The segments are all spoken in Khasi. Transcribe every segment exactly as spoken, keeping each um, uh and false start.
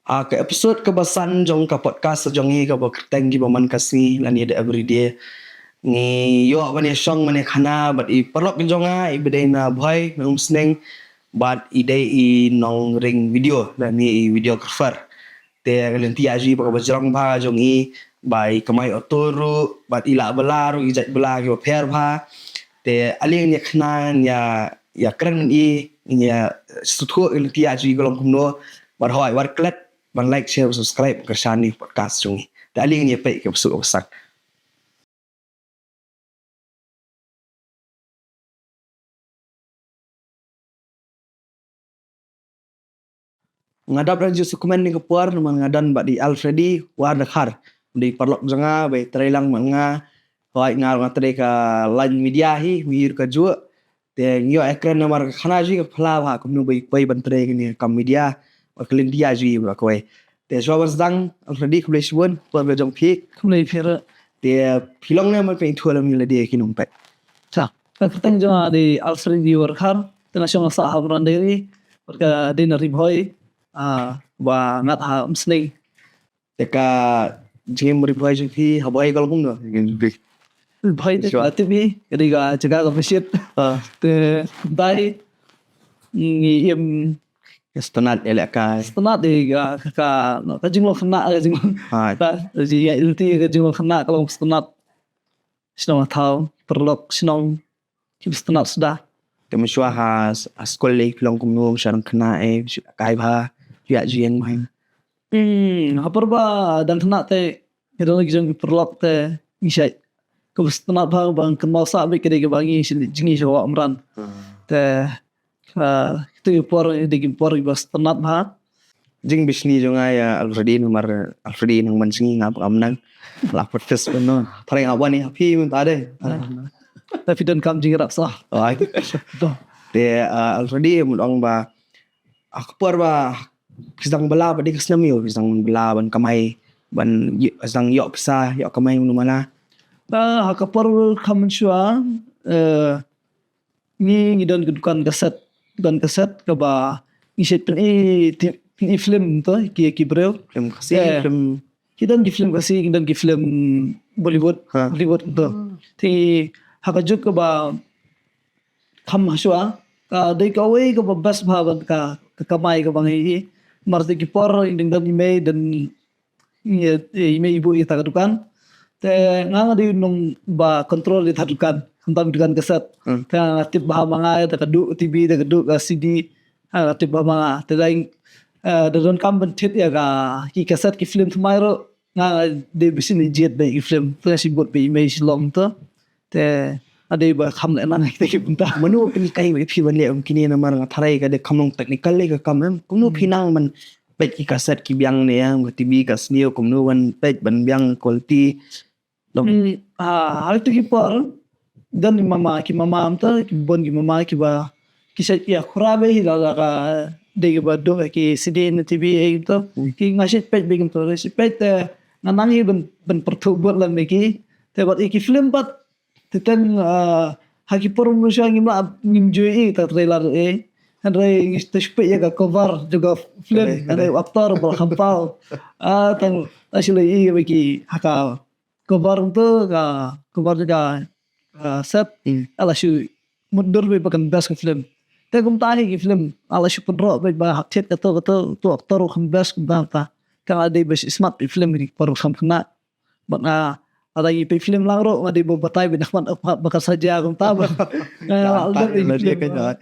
Ah, ka episode kaba san jong ka podcast jong ngi kaba kyrteng Kiba Man Ka Sngi lane The Everyday. Ngi ïoh ban ïa shong ban ïa khana bad i paralok jong nga, i ba dei na Bhoi na Umsneng, bad i dei i nongring video lane i videographer. Te ka lynti ïa ju i ba kaba jrong bha jong i, ba i kamai auto ruh, bad i lah bylla ruh, i jait bylla kiba pher bha. Te ale ngin ïa khana, ngin ïa, ïa kren i, ngin ïa sngewthuh ka lynti ïa ju i ka long kumno, bad hooid, wat klet ban like, share, subscribe, kyrshan ïa ka podcast jong ngi. Te ale ngin ïa peit kaba suk kaba sang. Nga dap ranju sukmen ni ka por, namar nga don bad i Alfredi Wardakhar. Dei paralok jong nga, ba i trei lang bad nga. Hooid, nga ruh nga trei ka line media hi, wiar ka juh. Te ngi ïoh ïa kren namar ka khana ju i ka phylla bha kumno ba i poi ban trei kane ka kam media. Bad ka lynti ïa ju i ba kawei. Te shuwa ban sdang, Alfredi, khublei shibun, por ba jong phi. Khublei phi ruh. Te phi long ne, man phi, ïathuh lang ïa lade ki nongpeit. Sa, ka kyrteng jong nga dei Alfredi Wardakhar, te nga shong sah ha Umrang Dairy, bad ka dei na Ri Bhoi, ah, ba ngat ha Umsneng. Te ka jingim Ri Bhoi jong phi, ha Bhoi ka long kumno? Ri Bhoi te shuwa ka tip hi, ka dei ka jaka kaba shit. Ah. Te dei ngi im Ka sngewtynnat ïalehkai. Sngewtynnat ïa ka, ka, ka, ka jinglong khynnah, ka jinglong, ha, ka, ka jingïaid lynti, ka jinglong khynnah, ka long sngewtynnat. Shnong ha thaw, paralok shnong, ki sngewtynnat suda. Te mynshuwa ha, ha skul lei phi long kumno, mynshuwa dang khynnah, eh, mynshuwa kai bha, phi ïa ju ïeng bha. Hmm, ha por ba dang khynnah te, ngi don la ki jong ki paralok te, ngi shait. Kaba sngewtynnat bha, ba nga kynmaw sah beit ka dei kaba ngi shu, jingïaid sha Umrang. Hmm. Te, Ah, kito ki por, dei ki por kiba sngewtynnat bha. Jingbishni jong nga ïa Alfredi, namar Alfredi nang ban sngi nga ba kam nang. La practice pynno. Tharai nga wan ïa phi mynta dei. Ah. Te phi donkam jingïarap sah. Oh, ai. To. Te, ah, Alfredi, mut ong ba, ah, ka por ba phi sdang bylla, ba dei ka snem ïa phi sdang bylla ban kamai, ban ï-, sdang ïoh pisa, ïoh kamai, mano mano. Ah, ha ka por kam mynshuwa, eh, ngi, ngi don ka dukan kaset, dukan kaset kaba ngi shait pyn-i, ti-, pyn-i film to, ki, ki briew. Film Khasi, eh, film. Ki don ki film Khasi, ki don ki film Bollywood, ha, Bollywood to. Hmm. Te ha ka juk kaba kham hashwa, ka dei kawei kaba best bha ban ka, ka kamai kaba ngi, mar te ki por, ngi don i mei, don i, i mei i buh ïa kata ka dukan. Te nga nga dei u nong ba control ïa kata ka dukan. Khamtam dukan kaset. Hmm. Te nga tip bha ma nga ïa kata ka duh T V, kata ka duh ka C D. Nga tip bha ma nga. Te dei, eh, da donkam ban thied ïa ka, ki kaset ki film thymmai ruh. Nga dei ba shu ïa jied beit ki film. Te nga shu bud beit i mei Shillong to. Te nga dei ba kham leh nang ïa kita ki bynta. Mano ba pynhikai ïa phi ban leh kum kine, namar nga tharai ka dei kham long technical lei ka kam, em. Kumno phi nang ban peit ki kaset ki biang ne em, ka T V ka sniew, kumno ban peit ban biang quality. Long. Hmm, ha, ha kito ki por, don i mama, ki mama mynta, ki bun ki mama kiba, ki shait ïa khura beit hi la, la ka, dei kiba duh ki C D ne T V ei mynta. Hmm. Ki nga shait peit beit mynta, shait peit te, nga nang hi ban, ban pyrthuh bud lem beit ki. Te bad ïa ki film pat, te tang, ah, ha ki por mynshuwa ngim lah, ngim ju ïohi ïa ka trailer ei. Hynrei ngi te shu peit ïa ka cover jong ka film, hynrei u actor ba la kham paw. Ah, tang, tang shu leit ïa ki ha ka cover to, ka cover jong ka, ah, set. Hmm. Ala shu mutdur beit ba kan best ka film. Te kumta hi ki film, ala shu pynroh beit ba thied kato, kato, to actor u kham best kumta, kumta. Te nga dei ba shu smat beit film ki por kham khynnah. Bad nga, lada ngi peit film lang ruh, nga dei ba batai beit na khmat, khmat ba ka saja kumta ba. Nga, nga, la dei la dei film ka jot.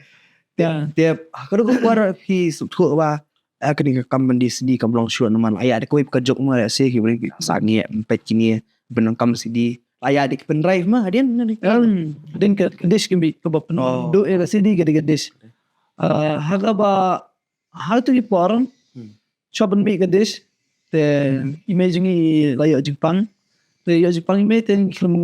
Te, te, ha ka dei ka por phi sngewthuh ba, ah, kane ka kam ban die C D kam long shuh namar la ïa dei kawei ka jok ma la se ki briew ki sa ngi peit kine ban long kam C D. La ïa dei ki pen drive ma, hadien na dei. Em, hadien ka, ka disk ki mih kaba pyn, oh, duh ïa ka C D ka dei ka disk. Ah, ha kaba Ha kito ki por, hmm, shuwa ban mih ka dish, te, hmm, i mei jong ngi la ïoh jingpang. Te ïoh jingpang i mei te ngi khlem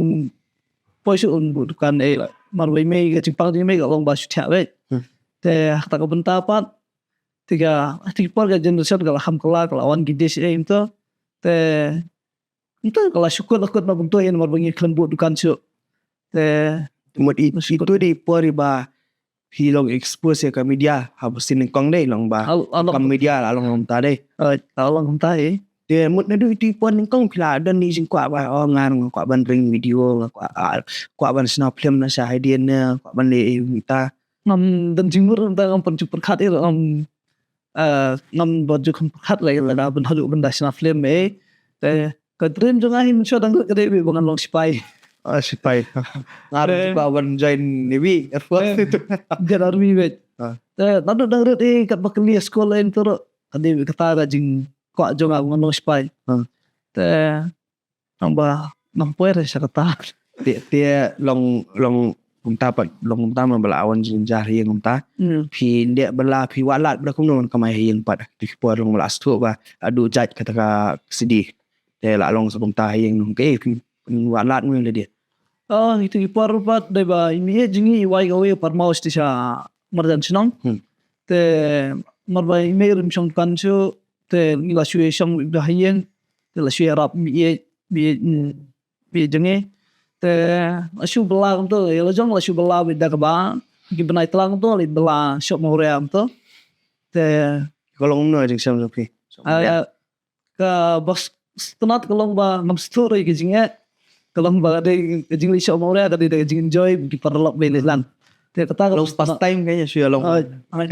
poi shuh ban buh dukan ei la. Mar ba i mei ka jingpang jong i mei ka long ba shu thiah beit. Hmm. Te ha kata ka bynta pat, te ka, ha kito ki por ka generation ka la kham kylla, ka la wan ki dish ei mynta. Te mynta ka la shu kut la kut na bynta hi namar ba ngi khlem buh dukan shuh. Te mut i, la shu kut. Itu dei i por iba phi long expose ïa ka media ha ba sien nyngkong dei long ba. Al- al- Kam media la long long ta dei. Al- al long ta eh. Te mut naduh ïa tu i por nyngkong phi la don ni jingkwah ba, oh, nga nga kwah ban ring video, nga kwah, ah, kwah ban shna film na sha hadien ne, kwah ban leh ïa ta. Ngam don jingmut, ngam don, ngam pynjukpyrkhat ïa, ngam, eh, ngam pynjukpyrkhat pynjukpyrkhat lei ïa ka ban haduh ban da shna film eh. Te ka dream jong nga hi mynshuwa dang ka dei ba ngan long sipai. Ah, sipai. Nga ruh kwah ban join Navy, Air Force. Jan Army beit. Te naduh dang rit eh katba kylli skul eh, te ruh ka dei kata ka jingkwah jong nga ba ngan long sipai. Te nang ba nang poi re sha kata. Te te long long kumta pat, long kumta man ba la wan jingjar ïing kumta. Phi ndeh ba la phi wad lad ba kumno man kamai ïing pat. Phi por long ba la sdang ba adu jait kata ka sidi. Te la long sa kumta ïing nong ke phi wad lad ngi le dia. Ah, itu i por pat dei ba i mei jing i wai ka wei par mau sti sha marjan shnong. Te mar ba i mei rim shong kan shu te ngi la shu shong ba ïing. Te la shu rap mei mei mei jing i. Te la shu bela kumto, ïa la jong la shu bela beit da kaba ki bnai tlang kumto, la bela shop ma uria kumto. Te ka long no jing shong jong phi. Ah, ka bas stunat ka long ba ngam stur ka jing eh. Ka long ba dei ka jing li shop ma uria ka dei ka jing enjoy ki paralok be le lang. Te kata ka long pas time ka ïa shu long. Ah,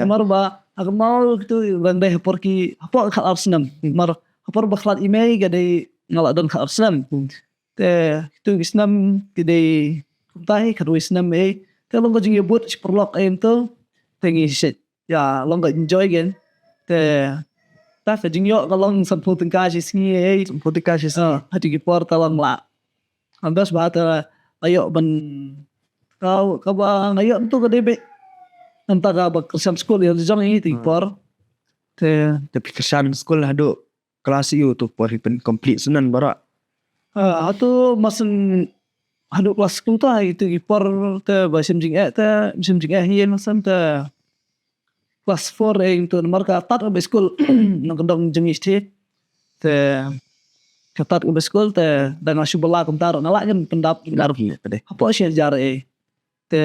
mar ba ka mau kitu bang dei hapor ki hapor ka arsnem. Mar hapor ba khlad i mei ka dei nga la don ka arsnem. Te kitu ki snem ki dei kumta hi khatwei snem eh. Te long ka jingïabud shi paralok eh to. Te ngi shet ïa long ka enjoy gen. Te ta ka jingïoh ka long sanphew tyngka shi sngi eh. Sanphew tyngka shi sngi. Ah, ha tu ki por ta long la. Ambas ba ta la ïoh ban ka kaba nga ïoh tu ka dei beit. Nanta kaba kyrshan skul ïa jong i tu ki por. Te te phi kyrshan skul haduh klas ïa u tu por hi pyn complete snan baroh. Ah, atu masan haduh klas skul ta itu i por te ba sim jing eh te sim jing eh hi masan te klas four eh itu namar ka tat ba skul nang kedong jing isti te ka tat ba skul te dang shu bela kumta nga la ngan pyndap ngar hapo shi jar eh te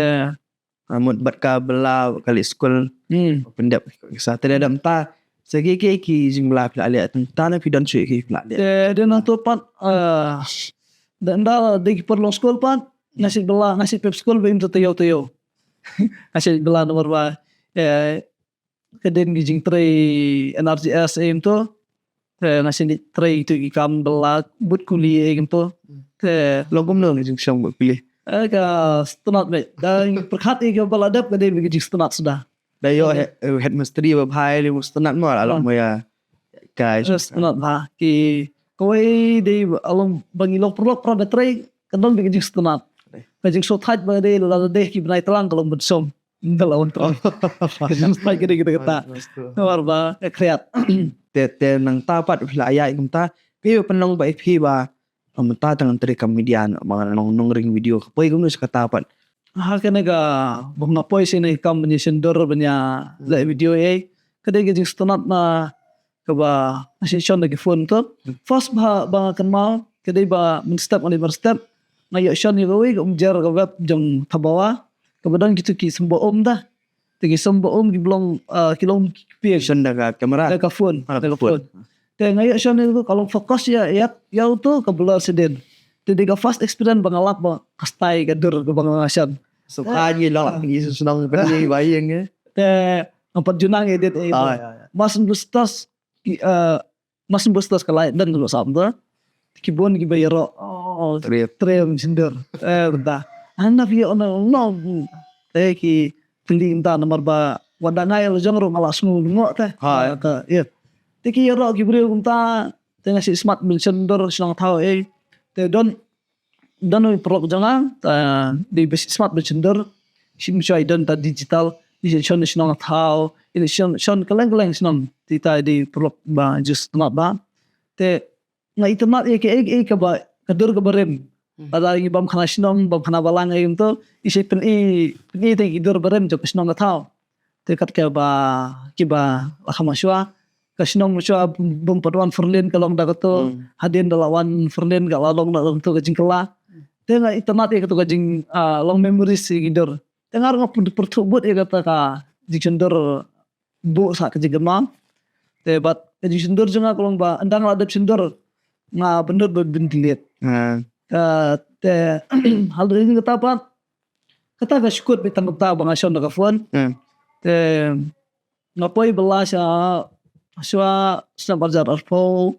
Amut bad ka bela ka leh skul. Hmm. Pyndep sa te da mynta. Sa ki ki ki jingbylla phi la leh tang ta na phi don shuh ki phi la leh. Te da nang tu pat, eh, da nda da ki por long skul pat. Nga shu bylla, nga shu pep skul ba im tu tayo tayo. Nga shu bylla nomor ba, eh, ka dei ki jingtrei N R G S eh im tu. Te nga shu trei tu ki kam bylla bud kuli eh im tu. Te long kumno ki jingshong bud kuli. Eh, ka stunat beit. Da pyrkhat ïa ka ba la dep ka dei ka jingstunat suda. Da ïoh head, eh, headmaster ba bha ïa u stunat mo la long mo ïa. Ka stunat bha ki kawei dei along ba ngi long paralok para ba trei ka don ka jingstunat. Ka jingsngewthait ba dei la dei ki bnai tlang ka long ban shong. Ka long ban trei. Ka jingsngewthait ka dei kita kata. Namar ba ka khriat. Te te nangta pat phi la ïaid kumta phi ba pynlong ba phi ba Mynta tang trei kam media, ba nga nong nongring video ka poi kumno sa kata pat. Ha kane ka ba nga poi sini kam ban ïa shon dur ban ïa leh video ei. Ka dei ka jingsngewtynnat na kaba nga shu shon da ki phone tu. First ba ba nga kynmaw ka dei ba mynstep nga dei mynstep nga ïoh shon ïa kawei ka umjer ka web jong Thabawa. Kaba don kitu ki symbai um da. Te ki symbai um ki blong, ah, ki long ki pia. Shon da ka camera. Da ka phone, da ka phone. Te nga ïoh shon ïa ka long focus ïa ïa ïa uto ka blur sdien. Te dei ka first experience ba nga lap ba ka style ka dur kaba nga shon. So ka ngi long ngi shu shnong ba ngi ba ïeng. Te nga pat ju nang edit. Mas bustas ki, ah, Mas bustas ka lai dan lo sam tu. Ki bun ki ba ïaroh. Oh, trip trip shindur. Eh, da. Ana phi ono no. Te ki pynlong da namar ba wat da ngai lo jong ro nga la sngew ngoh te. Ha. Te ïa. Te ki ïaroh ki briew kumta te nga shu smat ban shon dur shnong thaw eh. Te don don u paralok jong nga, ah, dei ba shu smat ban shon dur. Shu mynshuwa i don ta digital. I shon shnong thaw. I shon shon kylleng kylleng shnong. Te ta dei paralok ba just smat ba. Te nga itynnat ïa kaei kaei kaba ka dur kaba rim. Lada ngi bam khana shnong bam khana balang ïa kumto i sa pyni pyni te ki dur ba rim jong ka shnong ka thaw. Te kat kaba kiba la kham shuwa ka shnong shuwa bym pat wan fyrlien ka long da kato. Hadien da la wan fyrlien ka la long da kato ka jingkylla. Te nga itynnat ïa kato ka jing, ah, long memories ïa ki dur. Te nga ruh nga pyrthuh bud ïa kata ka jingshyndur buh sa ka jingkynmaw. Te bad ka jingshyndur jong nga ka long ba ynda nga la dep shyndur nga bynnud ba bun tylli. Te halor kata pat, kata ka shu kut beit tang kata ba nga shon da ka phone. Te nga poi bylla sha, shuwa snem arhajar arphew,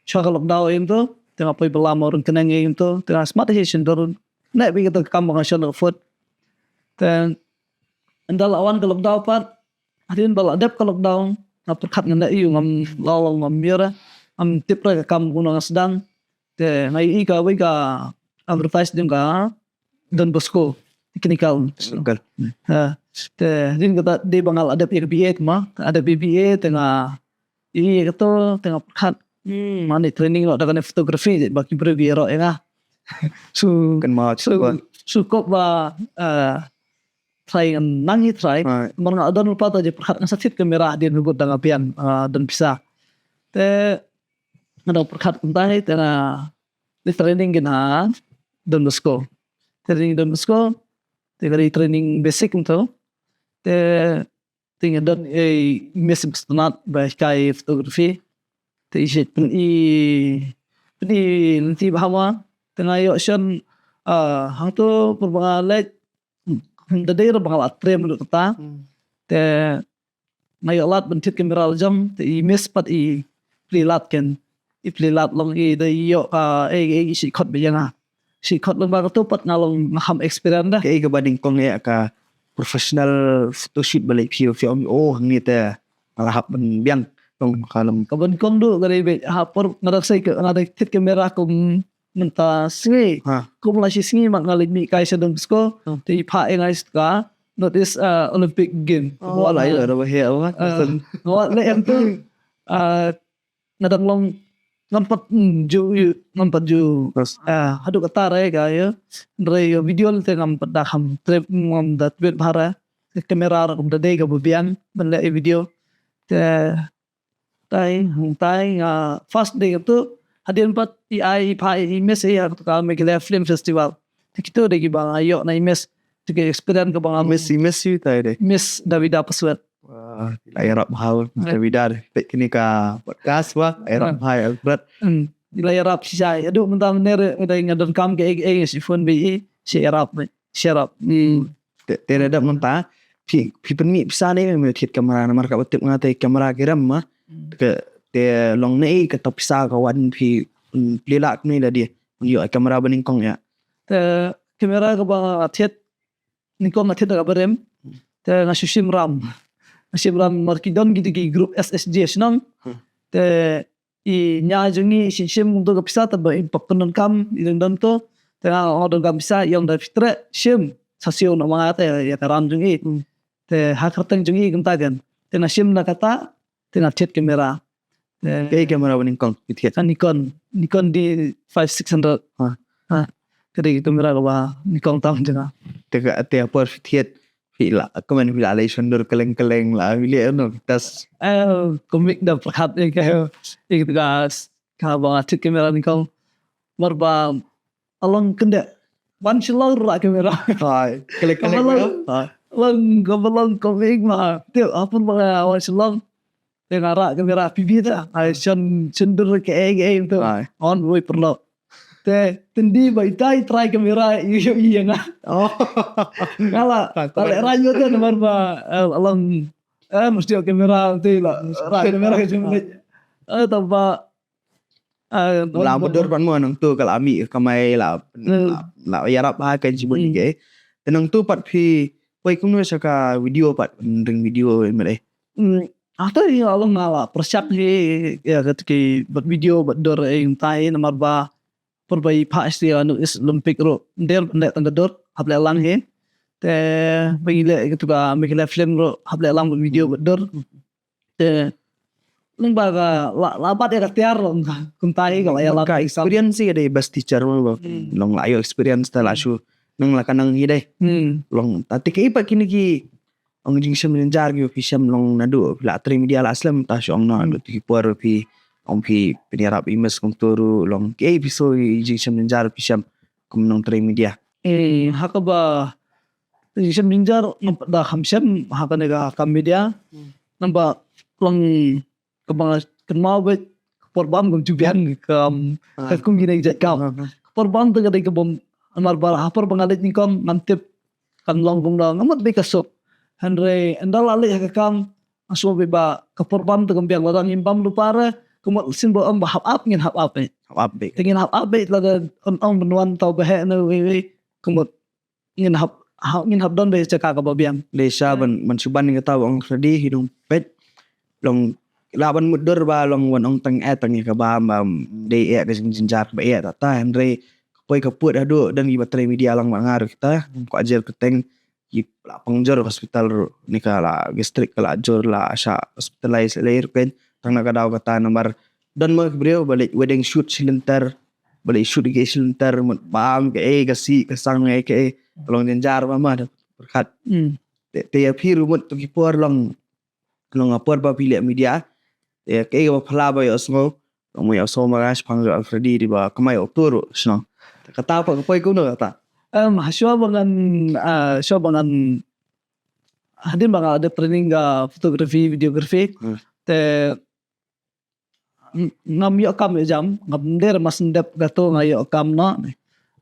shuwa ka lockdown ïa kito. Te nga poi bylla mo ryngkneng ïa kito, te nga smat ïa shyndur. Neh beit kata ka kam ba nga shon da ka phone. Te ynda la wan ka lockdown pat, hadien ba la dep ka lockdown, nga pyrkhat ngan ïoh, ngam, la long ngam ïoh re, ngam tip re ka kam kumno nga sdang. Te nga ïohi kawei ka advertise jong ka Don Bosco Technical. Te hadien kata dei ba nga la dep ïa ka B A te ma, nga dep ïa B A te nga ïohi kato te nga pyrkhat, hmm, mane training noh da kane photography ba ki briew ki ïaroh ïa nga. Su, kan ma su, su kop ba try ngan nang hi try. Namar nga don lypa ta jingpyrkhat ngan sa thied kamera hadien ba bud da nga biang, don pisa. Te nga dang pyrkhat kumta hi te nga dei training kine ha Don Bosco. Training Don Bosco te ka dei training basic kumto. Te te nga don ei miss Mr. Nat ba hikai photography. Te i shet pyn i pyn i lynti bha ma te nga ïoh shen hangto por ba nga leit da dei ruh ba nga la trem ruh kata. Te nga ïoh lad ban thied kamera la jong te i miss pat i plie lad ken. I plie lad long i da ïoh ka ei ei i shi khot ba ïa nga. Shi khot long ba kato pat nga long nga ham experience da. Kaei kaba nyngkong ïa ka professional photoshoot ba leh phi phi ong oh hangne te nga la hap ban biang. Long ka long kaba nyngkong duh ka dei beit ha por nga da sei ka nga da thied kamera kum mynta sngi. Kum la shi sngi ma nga leit mih kai sha Don Bosco. Te i phah ïa nga ïa ka North East Olympic Game. Wa la ïa da ba he wa. Wa la em tu. Nga dang long ngam pat ju ngam pat ju haduh kata re ka ïa re ïa video te ngam pat da kham trep ngam da trep bha re. Kamera ruh kum da dei kaba biang ban leh video. Te tai hangtai nga first dei katu hadien pat i ai i phah i miss ïa katu ka Meghalaya Film Festival. Te kito dei kiba nga ïoh na i miss te ka experience kaba nga miss i miss ïa tai dei miss Davida Paswet. Wah, la ïarap bha Davida dei peit kine ka podcast wa ïarap bha Alfred. La ïarap shi jai haduh mynta mynne re dei nga donkam ka ei ei shi phone ba i shi ïarap. Shut up. Te te da dap mynta phi phi pynmih pisa ne me thied kamera namar kaba tip nga te kamera ki rem ma. Te te long ne ka ta pisa ka wan phi plie lad ne da die. Ïoh kamera ba nyngkong ïa. Te kamera kaba nga thied nyngkong nga thied da kaba rem. Te nga shu shim ram. Nga shim ram mar ki don ki group S S G shnong. Te i nia jong ngi i shim shim kumto ka pisa te ba i pyndonkam i don don to. Te nga ong donkam pisa i ong da phi treh shim sa siew noh ma nga te ïa ka ram jong ngi. Te ha kyrteng jong ngi kumta kan te nga shim na kata te nga thied kamera. Kaei kamera ba nyngkong phi thied? Ka Nikon, Nikon D five six hundred. Ha ka dei kamera kaba nyngkong tam jong nga. Te ka te por phi thied phi la kumne phi la leh shon dur keleng keleng la phi leh no tas. Kumne da pyrkhat ïa ka ïa ka ka ba nga thied kamera nyngkong mar ba along kynde wan Shillong rah kamera. Hai keleng keleng. Long kaba long kumne ma te apun ba nga wan Shillong te nga rah kamera P B ta ai shon shon dur kaei kaei tu on wei pyrlok. Te tynti ba ita i trai kamera i ïa nga. Nga la la leh rah ïa te namar ba along eh mesti kamera te la rah kamera ka jong eh taba la ba dur ban mo nang tu ka la mih kamai la la ïarap ha ka jibun ke. Te nang tu pat phi poi kumno sha ka video pat ring video me dei. Ata i along nga la pyrshang hi ïa ka ki bad video bad dur eh ntai namar ba por ba i phah ïa ka North East Olympic ruh der ban leh tang ka dur hap leh lang hi. Te ba i leh ïa ka tu ka Meghalaya film ruh hap leh lang bad video bad dur. Te nang ba ka la la bat ïa ka tiar long kumta hi ka la ïa la ka experience hi ka dei best teacher mo ba long la ïa experience ta la shu nang la ka nang hi dei. Long ta te ka i pat kine ki ong jingshem jynjar ki phi shem long naduh phi la trei media la slem ta shu ong naduh ki por phi ong phi pynïarap i mes kumto ruh long ki ei phi so jingshem jynjar phi shem kum nong trei media. Eh ha kaba Shem jynjar ngam pat da kham shem ha kane ka kam media. Namar ba long kaba nga kynmaw beit ka por bam kam ju biang kam ka kum kine ki jait kam. Ka por bam te ka dei ka bym, namar ba ha por ba nga leit nyngkong ngam tip kan long kumno, ngam pat beit ka suk. Hynrei ynda la leit ha ka kam nga sngewbha ba ka por bam te kam biang, lada ngim bam lypa re kumno shin ba ong ba hap ap, ngin hap ap beit. Hap ap beit. Te ngin hap ap beit lada ong ong ban wan tau ba heh ne wei wei kumno ngin hap ha ngin hap don beit jaka kaba biang. Dei sha ban ban shu ban kata ba ong ready hi dong peit. Long lah ban mutdur ba long wan ong tang eh tang ïa kaba ba dei eh ka jynjar ba eh ta ta, hynrei ka poi ka put haduh don kiba trei media lang ba nga ruh kita kwah jer kyrteng ki la pang jur hospital ruh, ne ka la gastric ka la jur, la sha hospitalize lei ruh kan. Tang na ka daw kata namar don ma ki briew ba leit wedding shoot shi lynter, ba leit shoot ki shi lynter mut bam kaei ka sih ka sang kaei kaei, ka long jynjar ba ma da pyrkhat. Te te ïa phi ruh mut tu ki por long long ha por ba phi leh media. Te kaei kaba phylla ba ïohsngew, long ma ïohsngew ma nga shaphang jong Alfredi dei ba kamai auto ruh shnong. Te kata pat ka poi kumno kata? Em, shuwa ba ngan, ah, shuwa ba ngan hadien ba nga dep training ka photography, videography. Te ng- ngam ïoh kam ïoh jam, ngam der mas ndep kato nga ïoh kam noh.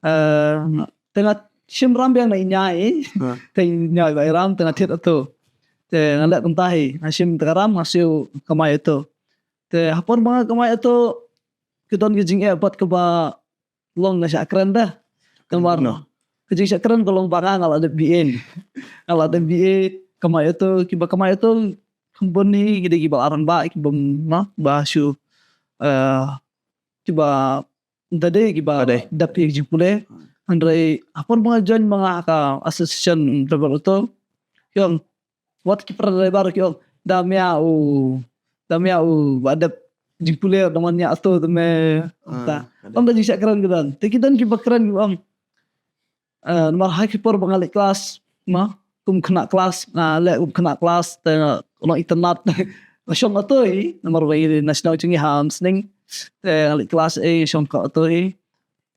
Eh, te nga shim ram biang na i ñiah, te i ñiah ba i ram te nga thied ato. Te nga leh kumta hi, nga shim te ka ram nga siew kamai ato. Te ha por ba nga kamai ato ki don ki jingeh pat kaba long nga shah kren da. Namar ka jingshah kren ka long ba nga nga la dep B A. Nga la dep B A, kamai ato, kiba kamai ato kham bun hi ki dei kiba arang ba kiba ma ba shu, eh, kiba da dei kiba dep ïa ki jingpule. Hynrei ha por ba nga join ma nga ha ka association driver auto, ki ong wat ki para driver ki ong da mia u da mia u ba dep jingpule da man ñiah auto da me ta. Ong da jingshah kren ki don, te ki don kiba kren ki ong, eh, namar ha ki por ba nga leh klas ma kum khynnah klas, nga leh kum khynnah klas te nga long itynnad. Nga shong auto hi namar ba i na shnong jong ngi ha Umsning. Te nga leh klas ei shong ka auto hi.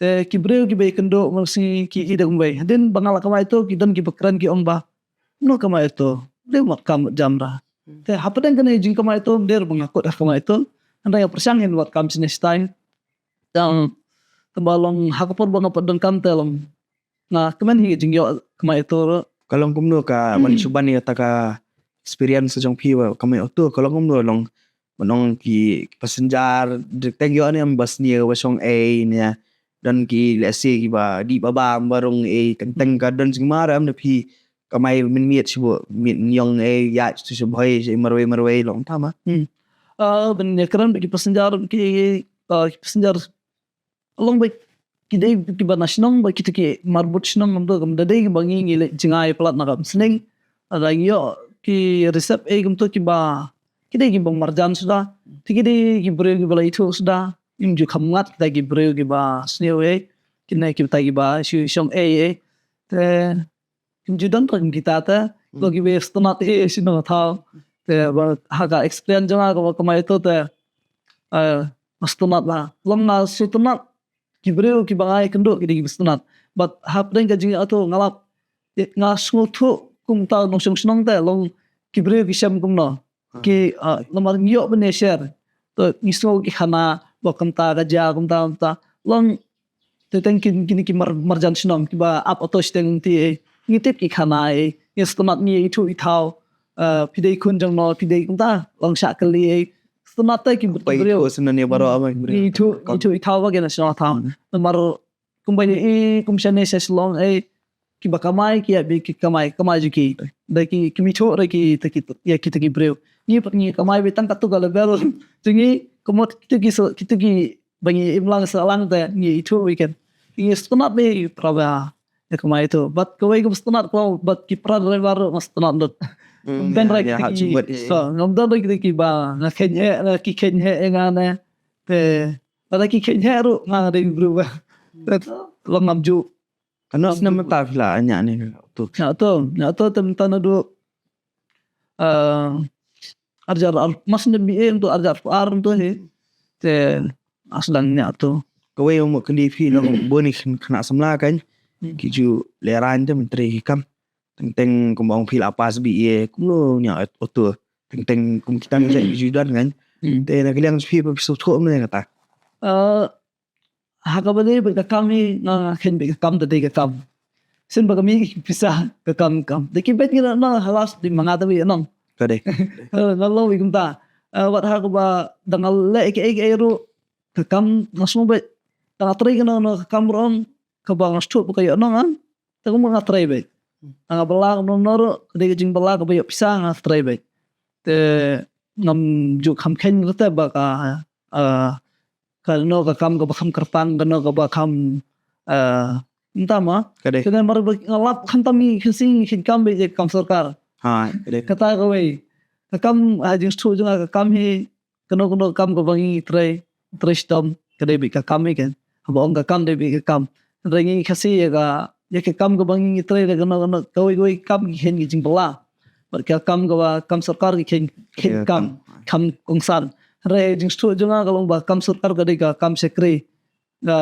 Te ki briew kiba ïakynduh masi ki i da kumwei. Hadien ba nga la kamai auto ki don kiba kren ki ong ba mano kamai auto, briew mat kam mat jam ra. Te hapdeng kane jingkamai auto ym der ba nga kut ha kamai auto. Hynrei nga pyrshang hin wad kam shane shatai. Tang tang ba long ha ka por ba nga pat donkam te long nga kmen hi ka jingïoh kamai auto ruh. Ka long kumno ka ban shu ban ïa kata ka experience jong phi ba kamai auto, ka long kumno, long ban ong ki passenger, dei teng ïoh ne em ba sniew ba shong ei ne, don ki lehse kiba dih ba bam ba rung ei, teng teng ka don jingmar em ne phi kamai mynmiet shu ba miet ñiong ei ïa shu shu bhoi shu marwei marwei long tama. Hmm. Ah, ban ïakren ba ki passenger ki, ah, ki passenger long ba ki dei kiba na shnong ba kita ki marbud shnong kumto, kam da dei kiba ngi ngi leh jngai palat na ka Umsning. Lada ngi ïoh ki receive ei kumto kiba ki dei kiba marjan suda. Te ki dei ki briew kiba la ithuh suda. Im ju kham ngat kita ki briew kiba sniew ei. Kine kita kiba shu shong ei ei. Te kim ju don rang kita te, hmm, ko ki wei stunat hi shnong thaw. Te ba ha ka experience jong nga kaba kamai auto te, eh, stunat ba long nga stunat, ki briew kiba nga ïakynduh ki dei kiba stunat. But hapdeng ka jingïoh auto nga lap, eh, nga sngewthuh kumta nongshong shnong te long ki briew ki shem kumno. Ki, ah, namar ngi ïoh ban ïa share. To ngi sngew ki khana ba kumta ka jia kumta kumta. Long te teng kin kini ki mar, marjan shnong kiba ap auto shiteng ti, eh, ngi tip ki khana, eh, ngi sngewtynnat ngi ithuh ithaw. Eh, phi dei khun jong no, phi dei kumta long shah kylli, eh. Sngewtynnat te ki briew. Ithuh sngewtynnat ïa baroh ama ki briew. Ngi ithuh, ithuh ithaw ba ki na shnong thaw. Namar kumba ïa i kum shane sha Shillong, eh, kiba kamai ki ïa bi ki kamai, kamai ju ki. Da ki, ki mih thuh da ki, da ki, ïa kita ki briew. Ngi pat ngi kamai bi tang katu ka level. Ju ngi kumut kita ki, kita ki ba ngi im lang sah lang te ngi ithuh weekend. Ngi sngewtynnat bi para ba ïa kamai tu. But kawei kum sngewtynnat ko, but ki para driver ruh nga sngewtynnat lut. Hmm, ngam don ruh kita ki, so, ngam don ruh kita kiba nga khein heh, ki khein heh ïa nga ne. Te lada ki khein heh ruh nga dei briew ba. Te long ngam ju. Katno snem mynta phi la ñiah ne auto? Ñiah auto, ñiah auto te mynta naduh, eh, arjar ar, mas ne B A mynta arjar ar mynta hi. Te nga sdang ñiah auto. Kawei mo kali phi long bun ki khynnah samla kan. Hmm. Ki ju lehrain te mynta ki kam. Teng teng kumba ong phi la pass B A kumno nia auto. Teng teng kum kita ngi ju don kan. Te na ka liang phi ba phi sngewthuh ne kata. Ha kaba dei bad ka kam hi nga nga khein bad ka kam da dei ka kam. Sien ba ka mih pisa ka kam kam. Da ki bad ngi na nang halas di manga ta bi nang. Ka dei. Nga long bi kumta. Wat ha kaba da nga leh ki ei ki ei ruh ka kam nga sngew bad da nga trei ka nang ka kam ruh kaba nga sngewthuh ba ka ïoh nang. Te kumba nga trei bad nga bylla kumno kumno ruh ka dei ka jingbylla kaba ïoh pisa nga trei bad. Te ngam ju kham khein ruh te ba ka kano ka kam kaba kham kyrpang kano kaba kham mynta ma. Ka dei. Te mar ba nga lap khamtam i Khasi ngi khein kam bad ïa ka kam sorkar. Ha ka dei. Kata kawei ka kam ha jingsngewthuh jong nga ka kam hi kano kano ka kam kaba ngi trei trei shitom ka dei bad ka kam hi kan. Haba ong ka kam dei bad ka kam. Hynrei ngi Khasi ïa ka ïa ka kam kaba ngi trei da kano kano kawei kawei kam ngi khein ngi jingbylla. Bad ka kam kaba kam sorkar ngi khein khein kam kam kongsan. Hynrei jingsngewthuh jong nga ka long ba kam sorkar ka dei ka kam shakri. Nga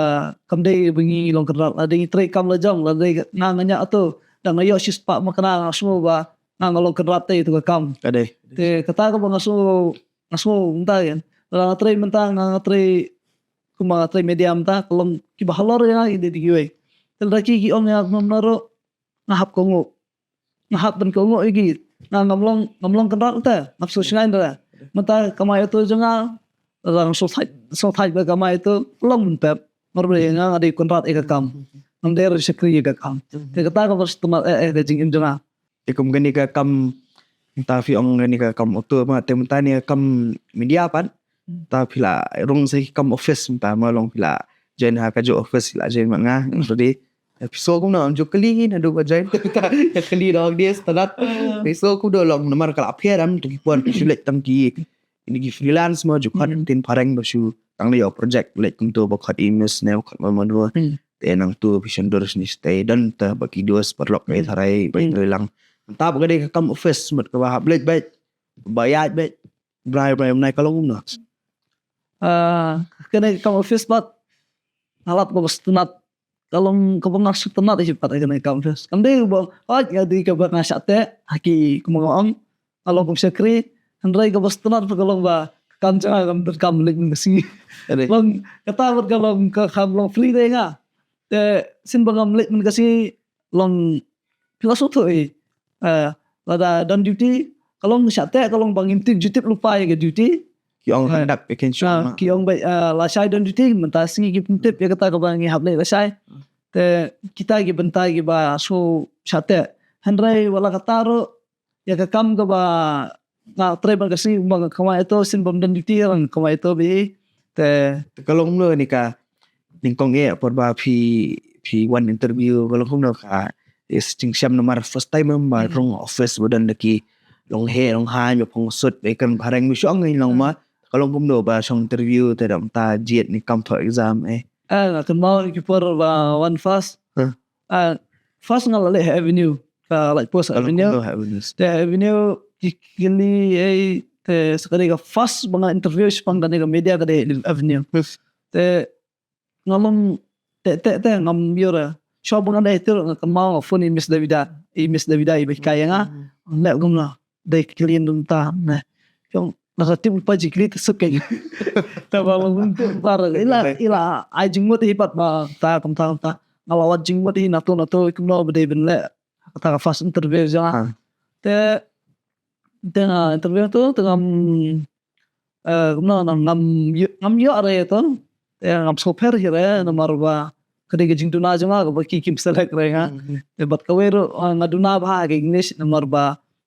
kam dei ba ngi long kynrad la dei ngi trei kam la jong la dei nga nga nya to da nga ïoh shispah ma kane nga sngew ba nga nga long kynrad te ïa to ka kam. Ka dei. Te kata kaba nga sngew nga sngew mynta kan. La nga trei mynta nga nga trei kumba nga trei media mynta ka long kiba halor ïa nga ki dei kiwei. Te lada ki ki ong ïa nga kumno ruh nga hap kohnguh. Nga hap ban kohnguh ïa ki. Nga ngam long ngam long kynrad te ngam sngewshngaiñ te. Mynta kamai ïa to jong nga. Lada nga sngewthait sngewthait ba kamai ïa to long mynpep. Mar ba nga nga dei kynrad ïa ka kam. Ngam dei ruh shakri ïa ka kam. Te kata kaba sngewtynnat eh eh ka jingim jong nga. Te kum kane ka kam mynta phi ong kane ka kam auto ma te mynta ne ka kam media pat. Ta phi la rung sa ki kam office mynta ma long phi la join ha ka juh office phi la join ma nga. Jadi phi sngew kumno ym ju kylli naduh ba join ka kylli dong dia standard. Phi sngew kumno long namar ka la pher am tu ki pon phi shu leit tang ki ini ki freelance ma ju khot tin phareng ba shu tang leit ïoh project leit kumto ba khot i miss ne khot ma mano. Te nangtu phi shu dur sni stay don ta ba ki dos paralok ba i tharai ba i tharai lang. Mynta ba ka dei ka kam office mut kaba hap leit beit ba ïaid beit. Brai brai bnai ka long kumno. Kane ka kam office pat nga lap kaba sngewtynnat ka long kaba nga sngewtynnat hi pat kane ka kam office. Kam dei ba hooid nga dei kaba nga shah teh ha ki kumba nga ong nga long kum shakri. Hynrei kaba sngewtynnat pat ka long ba ka kam jong nga kam donkam leit mynta ka sngi. Long kata pat ka long ka kam long free dei nga. Te sien ba ngam leit mynta ka sngi long phi la sngewthuh hi. Lada don duty ka long shah teh ka long ba ngim tip ju tip lypa ïa ka duty. Ki ong handak ïa ken shu ki ong ba lashai don duty mynta sngi ki pyntip ïa kata kaba ngi hap leit lashai. Te kita ki bynta kiba shu shah teh. Hynrei wat la kata ruh ïa ka kam kaba nga trei ban ka sngi ba nga kamai ïa to sien bym don duty nga kamai ïa to bi. Te ka long kumno ne ka nyngkong eh por ba phi phi wan interview ka long kumno ka is jingshem namar first time em ba rung office ba don da ki long he long hai ba phong sut ba kan phareng ba shong ngi long ma ka long kumno ba shong interview te dam ta jied ne kam thoh exam eh. Ah nga kynmaw ki por ba wan first. Ah first nga la leh ha Avenue ka la post ha Avenue. Te Avenue ki kylli ei te sa ka dei ka first ba nga interview shaphang kane ka media ka dei Avenue. Te nga long te te te ngam ïoh re. Shuwa ba nga dei te nga kynmaw nga phone i Miss Davida i Miss Davida i ba hikai ïa nga. Leh kumno dei kylli nangta ne. Ki ong lada tip lypa jingkylli te suk kein. Te ba long tip lypa re ila ila ai jingmut hi pat ba ta kumta kumta nga la wad jingmut hi na to na to kumno ba dei ban leh. Kata ka first interview jong nga. Te te nga interview to te ngam kumno ngam ngam ïoh re to. Te ngam sngewpher hi re namar ba ka dei ka jingduna jong nga kaba ki kim select re nga. Te bad kawei ruh nga duna bha ha ka English namar ba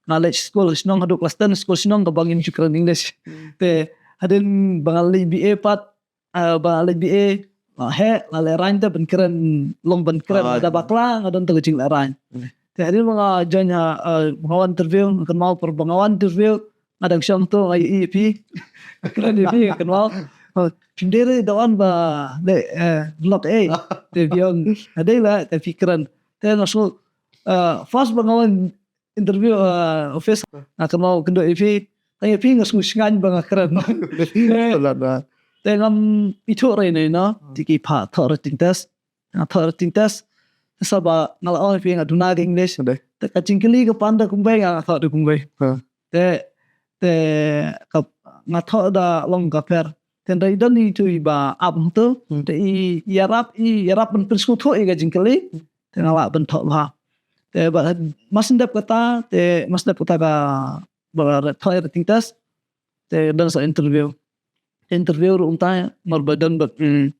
nga leit skul shnong haduh klas ten skul shnong kaba ngim ju kren English. Te hadien ba nga leit B A pat ba nga leit B A nga heh nga lehraiñ te ban kren long ban kren da bakla nga don te ka jinglehraiñ. Te hadien ba nga join ha ba nga wan interview nga kynmaw por ba nga wan interview nga dang shong to nga ïohi ïa phi. Kren ïa phi nga kynmaw. Phim dei re da wan ba leh vlog eh. Te phi ong nga dei la te phi kren. Te nga sngew first ba nga wan interview office nga kynmaw kynduh ïa phi. Tang ïa phi nga sngew shngaiñ ba nga kren. Te ngam ithuh re ne no te ki pha thoh written test. Nga thoh written test sa ba nga la ong ïa phi nga duna ka English. Te ka jingkylli ka pan da kumwei, nga thoh da kumwei. Te te ka, nga thoh da long ka pher. Te hynrei don itu i ba ap hangtu. Te i ïarap, i ïarap ban pynsngewthuh ïa ka jingkylli. Te nga lah ban thoh bha. Te ba, mar shu dep kata, te mar shu dep kata ka, ba thoh ïa ka written test. Te don sa interview. Interview ruh mynta, mar ba don ba, hmm,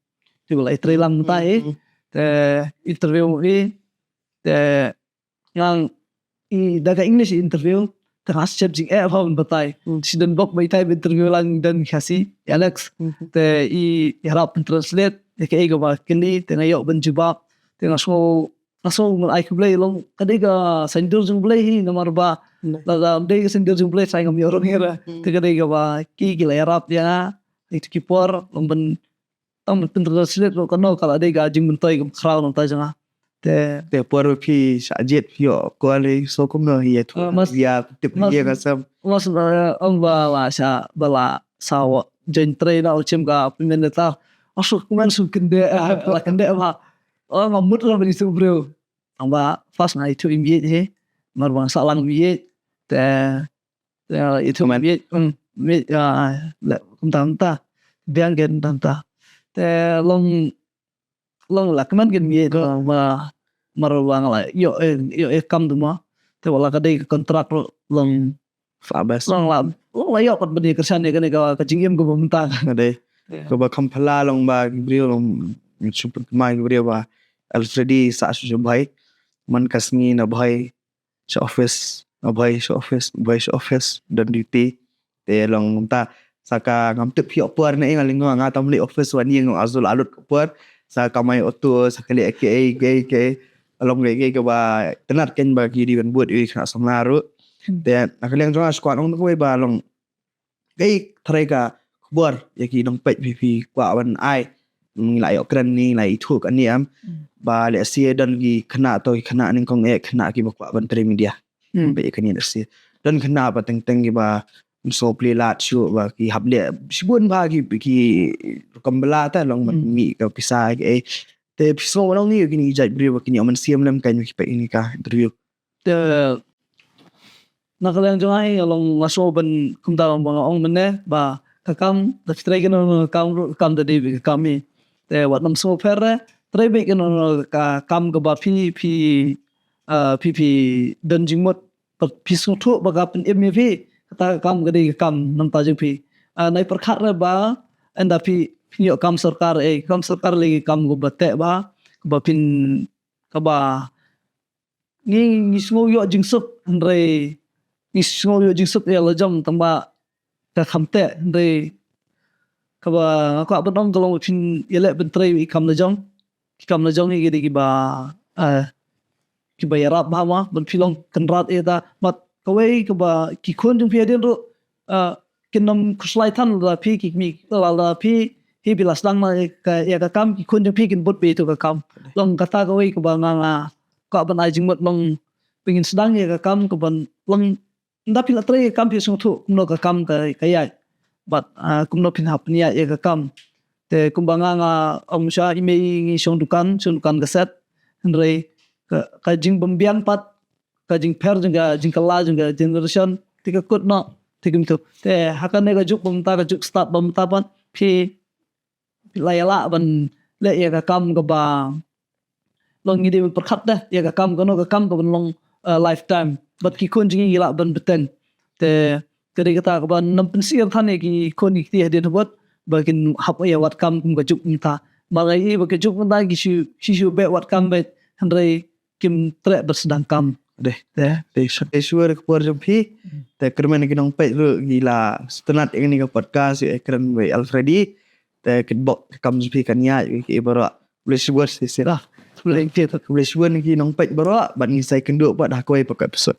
te ba la i trei lang mynta i. Te interview i, te ngan i da ka English interview, te nga shu jingeh bha ban batai. Shi don bok ba itai ba interview lang don Khasi, Alex. Te i ïarap ban translate ïa kaei kaba kylli, te nga ïoh ban jubab. Te nga sngew, nga sngew ngan ai khublei long, ka dei ka saiñdur jong U Blei hi, namar ba lada ym dei ka saiñdur jong U Blei sa ngam ïoh rong ïa. Te ka dei kaba ki, ki la ïarap ïa nga ïa kitu ki por, long ban tang ban pyntranslate ruh kano ka la dei ka jingmyntoi kaba khraw nangta jong nga. Te te por ba phi shah jied phi ïoh call hi, so kumno hi ïa tu, ïa tip hi ïa ka sem. Mas, eh, ong ba la shah, ba la sa wa join trei na u chem ka pynmynta. Asu kumne shu kynde, eh, la kynde ba. Oh, nga mut ruh ban ithuh briew. Tang ba first nga ithuh im ïeit hi. Mar ba nga sah lang im ïeit. Te Te ithuh meit, mm, meit, ah, la kumta kumta. Biang ken kumta kumta. Te long, long la kmen ken meit, ah, ma, mar ba nga la ïoh, eh, ïoh, eh, kam tu ma. Te wat la ka dei ka contract ruh long, fa bas, long la, long la ïoh pat ban ïa kyrshan ïa kane ka, ka jingim kaba mynta. Ka dei kaba kham phylla long ba ki briew long shu pynkynmaw ki briew ba Alfredi sah shu shu bhai. Man ka sngi na bhai sha office, na bhai sha office, bhai sha office, don duty. Te long mynta sa ka ngam tip ïoh por ne, nga lyngngoh nga tam leit office wan ïeng, nga azul alut ka por. Sa kamai auto, sa ka leh kaei kaei kaei. Long kaei kaei kaba tynnat kein ba ki dei ban bud ïa ki khynnah samla ruh. Te na ka liang jong nga shu kwah ong kawei ba long kaei tharai ka khubor ïa ki nongpeit phi, phi kwah ban ai. Ngi la ïoh kren, ngi la ithuh kane em. Ba lehse don ki khynnah, to ki khynnah nyngkong eh, khynnah kiba kwah ban trei media. Ba ïa kane lehse don khynnah ba teng teng kiba ym sngewplie lad shuh, ba ki hap leh shibun bha ki, ki rukom bylla te long ban mih ka pisa kaei. Te phi sngew ban ong ïa kine ki jait briew ba kin ïoh mynsiem lem kein ba ki peit ïa kane ka interview? Te na ka liang jong nga hi, nga long, nga sngew ban, kumta ba nga ong mynne ba ka kam, da phi trei kano kano ka kam ruh, ka kam da dei beit ka kam hi. Te wat nym sngew pher re, trei beit kano kano ka kam kaba phi, phi, ah, phi, phi don jingmut, ba phi sngewthuh ba ka pynim ïa phi. Kata ka kam ka dei ka kam namta jong phi. Ah, nai pyrkhat re ba ynda phi, phi ïoh kam sorkar, eh, kam sorkar lei ka kam kaba teh bha, kaba phin, kaba ngi, ngi sngew ïoh jingsuk, hynrei ngi sngew ïoh jingsuk ïa la jong, tang ba ka kham teh, hynrei kaba nga kwah ban ong ka long ba phin ïaleh ban trei ïa ki kam la jong. Ki kam la jong hi ki dei kiba, eh, kiba ïarap bha ma, ban phi long kynrad ïa ta. Bad kawei kaba ki khun jong phi hadien ruh, ah, kin ym khuslai than lada phi ki kmie, lada phi, phi, phi la sdang ma ka, ïa ka kam, ki khun jong phi kin bud beit ïa ka kam. Long kata kawei kaba nga, nga kwah ban ai jingmut long ba ngin sdang ïa ka kam kaban long, ynda phi la trei ïa ka kam phi sngewthuh kumno ka kam ka, ka ïaid. Bad, ah, kumno phin hap pynïaid ïa ka kam. Te kumba nga, nga ong sha i mei, ngi shong dukan, shong dukan ka set. Hynrei ka, ka jingbymbiang pat, ka jingpher jong ka, jingkylla jong ka generation, te ka kut noh, te kumtu. Te ha kane ka juk ba mynta, ka juk stad ba mynta pat, phi, phi la ïa lah ban leh ïa ka kam kaba long, ngi dei ban pyrkhat de ïa ka kam kano ka kam kaban long, eh, lifetime. Bad ki khun jong ngi ki lah ban bteng. Te ka dei kata kaba nym pynsyier than ïa ki khun ki kti hadien habud ba kin hap ïa wad kam kum ka juk mynta. Ba nga ïohi ba ka juk mynta ki shu, ki shu beh wad kam beit, hynrei kim treh ban sdang kam. Dei, dei, dei, dei shuwa ka por jong phi. Te kyrmen ki nongpeit ruh ki la sngewtynnat ïa kane ka podcast ïa kren bad Alfredi. Te kin bok ka kam jong phi kan ïaid ïa ki baroh. Khublei shibun shisha. Khublei shibun ki nongpeit baroh, bad ngin sa ïakynduh pat ha kawei pat ka episode.